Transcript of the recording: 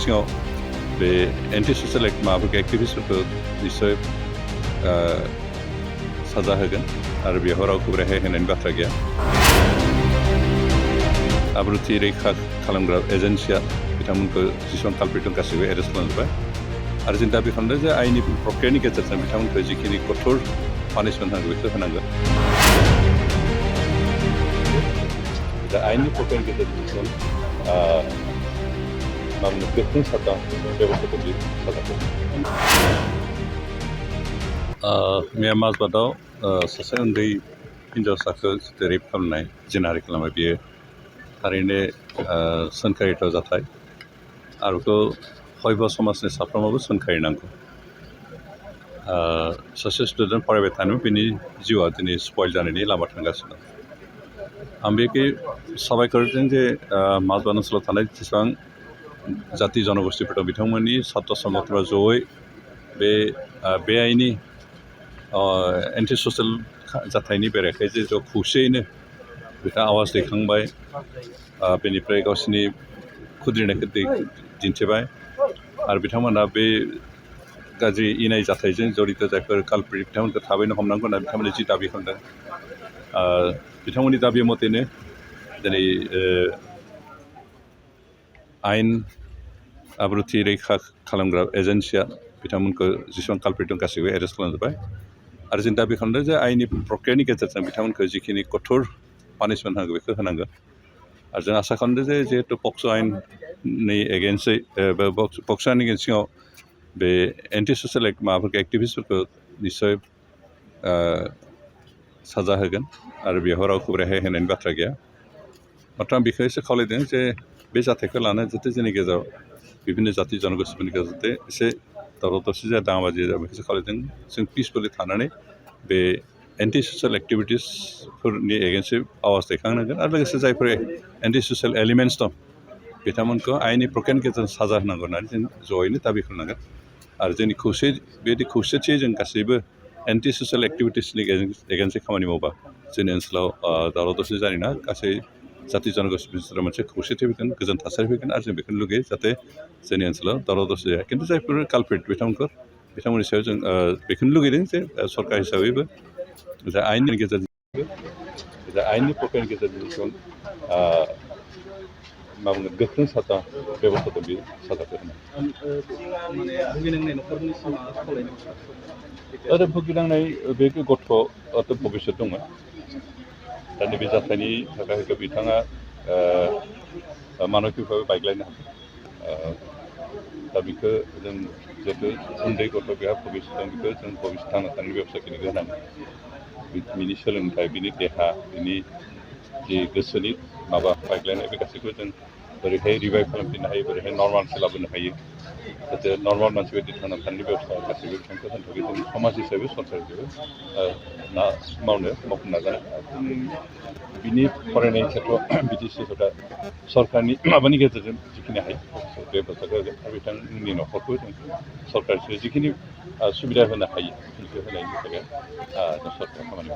सिङाव बे anti social माबाफोरखौ एक्टिभिस्टफोरखौ निस्सय साजा होगोन आरो बेयाव रावखौबो रेहाय होनायनि बाथ्रा गैया। आब्रुथि रैखा खालामग्रा एजेन्सिया बिथांमोनखौ जेसेबां कालप्रिट दं गासैबो एरेस्ट खालामजोब्बाय आरो जों दाबि खालामदों जे आइननि प्रक्रियानि गेजेरजों बिथांमोनखौ जिखिनि कठोर पानिशमेन्ट नांगौ बेखौ होनांगोन। दा आइननि प्रक्रियानि गेजेरजों गोख्रों साजा बेब'स्थाखौ साजाखौ मैया माजबादाव सासे उन्दै हिन्जावसाखौ रेप खालामनाय जिनाहारि खालामनाय बियो थारैनो सोंखारिथाव जाथाय आरो बेखौ हयबा समाजनि साफ्रोमाबो सोंखारिनांगौ। सासे स्टुडेन्ट फरायबाय थानायाव बिनि जिउआ दिनै स्पइल जानायनि लामा थांगासिनो दं। आं बेखि साबायखरजों जे माजबाद ओनसोलाव थानाय जेसेबां जाति जनगोष्ठीफोर दं बिथांमोननि सात्र संगठनफोरा जयै बे आइननि एन्टि ससियेल जाथायनि बेरेखायै जे ज' खौसेयैनो बिथाङा आवाज दैखांबाय बेनिफ्राय गावसिनि खुद्रिनायखौ दिन्थिबाय आरो बिथांमोना बे गाज्रि इनाय जाथायजों जड़ित जायफोर कालप्रिट बिथांमोनखौ थाबैनो हमनांगौ होनना बिथांमोननि जि दाबि खालामदों बिथांमोननि दाबि मथेनो दिनै आयेन आब्रुथि रैखा खालामग्रा एजेन्सिया बिथांमोनखौ जेसेबां कालप्रिट दं गासैबो एरेस्ट खालामजोब्बाय आरो जों दाबि खालामदों जे आइननि प्रक्रियानि गेजेरजों बिथांमोनखौ जिखिनि कठोर पानिशमेन्ट नांगौ बेखौ होनांगोन आरो जों आसा खालामदों जे जिहेतु पक्स' आयेननि एगेन्स्टै पक्स' आयेननि सिङाव बे एन्टि ससियेल माबाफोरखौ एक्टिभिस्टफोरखौ निस्सय साजा होगोन आरो बेयाव रावखौबो रेहाय होनायनि बाथ्रा गैया। माथ्र आं बेखौ एसे खावलायदों जे बे जाथायखौ लानानै जाहाथे जोंनि गेजेराव बिभिन्न जाति जनगोष्ठीफोरनि गेजेराव जाहाथे एसे दावराव दावसि जाया दाङाबाजि जाया बेखौसो खावलायदों। जों पिसफुलि थानानै बे एन्टि ससियेल एक्टिभिटिसफोरनि एगेन्स्टै आवाज दैखांनांगोन आरो लोगोसे जायफोर एन्टि ससियेल एलिमेन्टस दं बिथांमोनखौ आइननि प्रक्रियानि गेजेरजों साजा होनांगौ होननानै जों जयैनो दाबि खालामनांगोन आरो जोंनि बेबायदि खौसेथियै जों गासैबो एन्टि ससियेल एक्टिभिटिसनि एगेन्स्टै खामानि मावबा जोंनि ओनसोलाव दावराव दावसि जानाय नङा। गासै जाति जनगोष्ठीफोरनि गेजेराव मोनसे खौसेथि फैगोन, गोजोन थासारि फैगोन आरो जों बेखौनो लुगैयो जाहाथे जोंनि ओनसोलाव दावराव दावसि जाया। खिन्थु जायफोर कालप्रिट बिथांमोननि सायाव जों बेखौनो लुगैदों जे सरकार हिसाबैबो जा आयेननि प्रक्रियानि गेजेरजों गोख्रों साजा बेब'स्थाखौ बे साजाखौ होनांगौ। भुगिनांनाय बे गथ'आथ' भबिसत दङ। दा नैबे जाथायनि थाखाय बिथाङा मानसिकभाबै बायग्लायनो हादों। दा बेखौ जों जिहेतु उन्दै गथ' बेहा भबिसत दं बेखौ जों भबिसत थांना थानायनि बेब'स्थाखौ होनांगौ। बिनि सोलोंथाइ, बिनि देहा, बिनि जि गोसोनि माबा बायग्लायनाय बे गासैखौ जों बोरैहाय रिभाइभ खालामफिननो हायो, बोरैहाय नर्माल लाबोनो हायो जाहाथे नर्माल मानसि बायदि थांना थानायनि बेब'स्था गासैबो बिथांखौ होनो थाखाय जों समाज हिसाबै सरकार हिसाबै मावफुंनो नाजानाय। बिनि फरायनायनि खेथ्रआव बिटिसिफोरा सरकारनि माबानि गेजेरजों जिखिनि हायो बेब'स्थाखौ होगोन आरो बिथांमोननि न'खरखौ जों सरकारनिफ्राय जिखिनि सुबिदा होनो हायो बेखौ होनायनि थाखाय सरकार खामानि